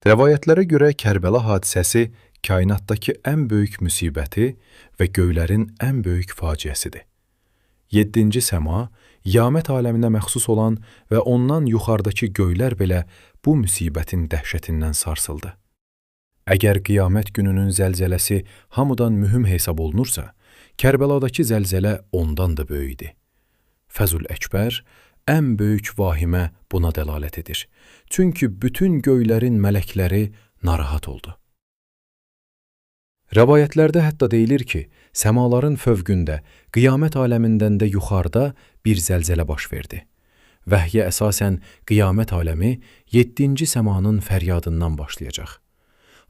Rəvayətlərə görə Kərbəla hadisəsi kainatdakı ən böyük müsibəti və göylərin ən böyük faciəsidir. 7-ci səma, qiyamət aləminə məxsus olan və ondan yuxarıdakı göylər belə bu müsibətin dəhşətindən sarsıldı. Əgər qiyamət gününün zəlzələsi hamıdan mühüm hesab olunursa, Kərbəladakı zəlzələ ondan da böyük idi. Fəzül Əkbər, ən böyük vahimə buna dəlalət edir. Çünki bütün göylərin mələkləri narahat oldu. Rəvayətlərdə hətta deyilir ki, səmaların fövqündə, qiyamət aləmindən də yuxarıda bir zəlzələ baş verdi. Vəhyə əsasən qiyamət aləmi 7-ci səmanın fəryadından başlayacaq.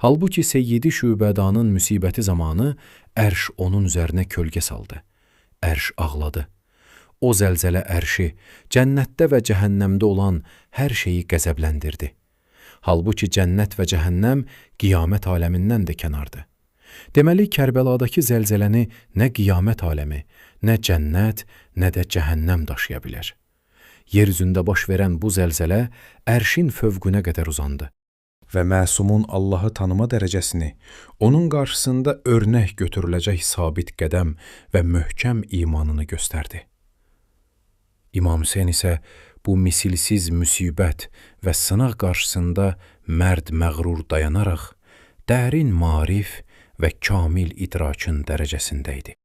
Halbuki Seyyidi Şübədanın müsibəti zamanı ərş onun üzərinə kölgə saldı. Ərş ağladı. O zəlzələ ərşi, cənnətdə və cəhənnəmdə olan hər şeyi qəzəbləndirdi. Halbuki cənnət və cəhənnəm qiyamət aləmindən də kənardır. Deməli, Kərbəladakı zəlzələni nə qiyamət aləmi, nə cənnət, nə də cəhənnəm daşıya bilər. Yer üzündə baş verən bu zəlzələ ərşin fövqünə qədər uzandı. Və məsumun Allahı tanıma dərəcəsini, onun qarşısında örnək götürüləcək sabit qədəm və möhkəm imanını göstərdi. İmam Hüseyn isə bu misilsiz müsibət və sınaq qarşısında mərd məğrur dayanaraq dərin maarif və kamil idrakın dərəcəsində idi.